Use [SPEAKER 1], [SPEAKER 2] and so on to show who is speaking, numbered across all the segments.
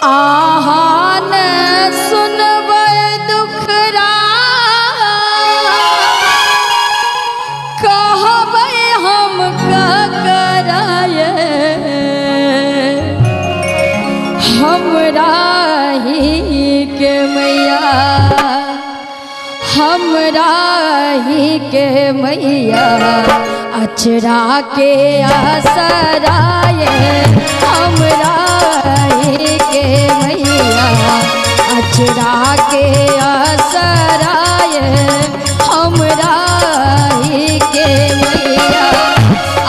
[SPEAKER 1] आहा ने सुनबै दुखरा कहबै हम ककराए हमरा ही के मैया हमरा ही के मैया अचरा के आसराए हमरा ही के मैया अचरा के आसराए हमरा ही के मैया।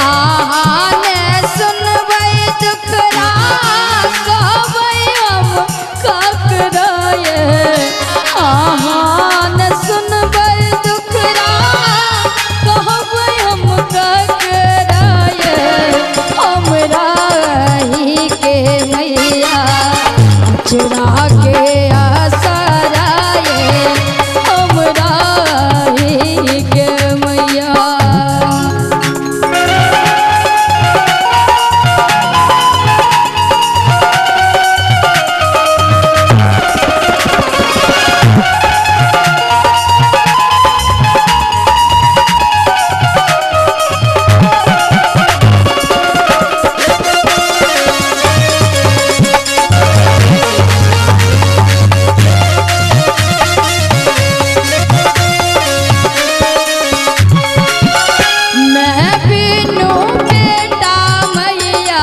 [SPEAKER 1] आहा ने सुनबै दुखरा कहबै हम ककराए आहा ने सुनबै दुखरा कहबै हम ककराए हमरा ही के मैया अचरा के आसराए हमरा ही के मैया। मैं बिनु बेटा मैया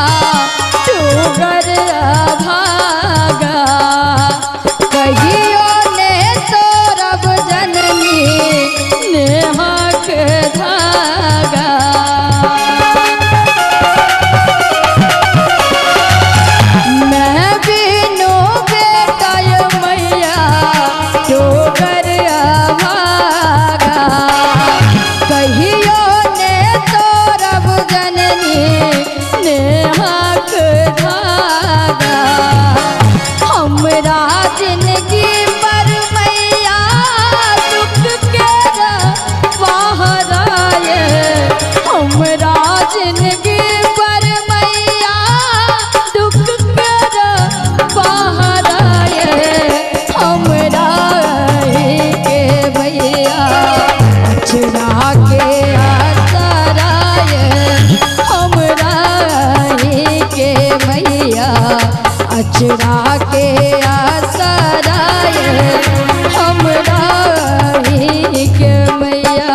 [SPEAKER 1] टूगर अभागा कहियो ने तोरब जननी नेहक धागा। मैं बिनु बेटा मैया टूगर अभागा कहियो ने तोरब जननी नेहक धागा। हमरा जिंदगी पर मैया दुख के पहराए हमरा जिंदगी पर मैया दुख के पहराए हमरा ही के मैया अचरा के आसराए हमरा ही के मैया अचरा के आसराए हमरा ही के मैया।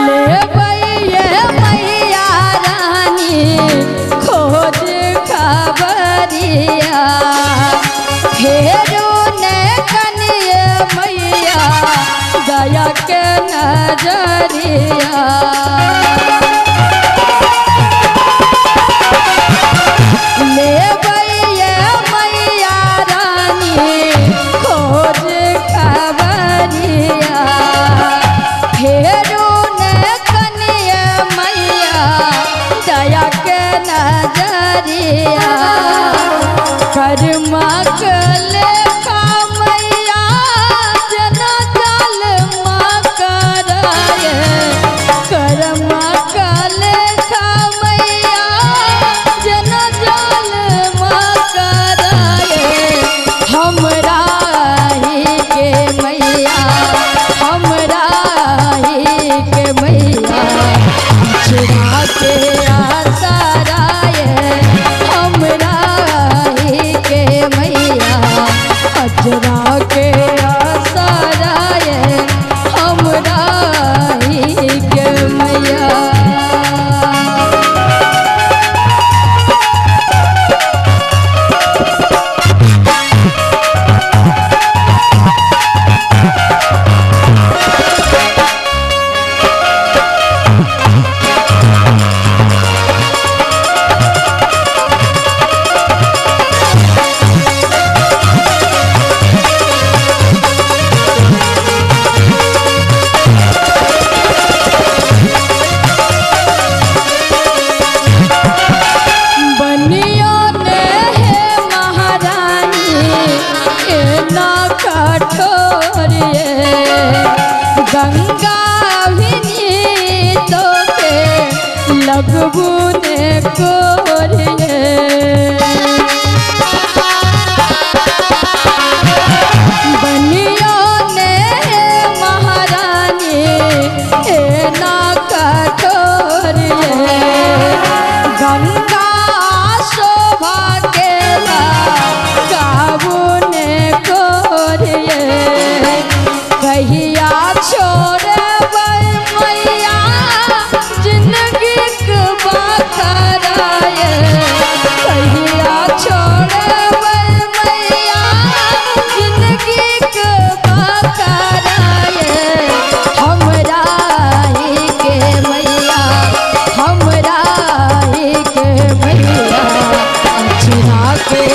[SPEAKER 1] लेबै मैया रानी खोज खबरिया फेरू ने कनिए मैया दया के नजरिया। लेबै मैया रानी खोज खबरिया फेरू ने कनिए मैया दया के नजरिया। कर्मा के लेखा मैया जना जाल मा कराए कर्मा के लेखा मैया जना जाल मा कराए हमरा ही के मैया हमरा ही के मैया अचरा के आसराए हमरा गंगा भिनी तो के लगबू ने कोरिए। बनियो ने महारानी ए ना कठोरिए। गंगा शोभा के गाबू ने कोरिए। कहिया छोड़बै मैया जिंदगी के बखराए। कहिया छोड़बै मैया जिंदगी के बखराए। हमरा के मैया, हमरा के मैया, अचरा के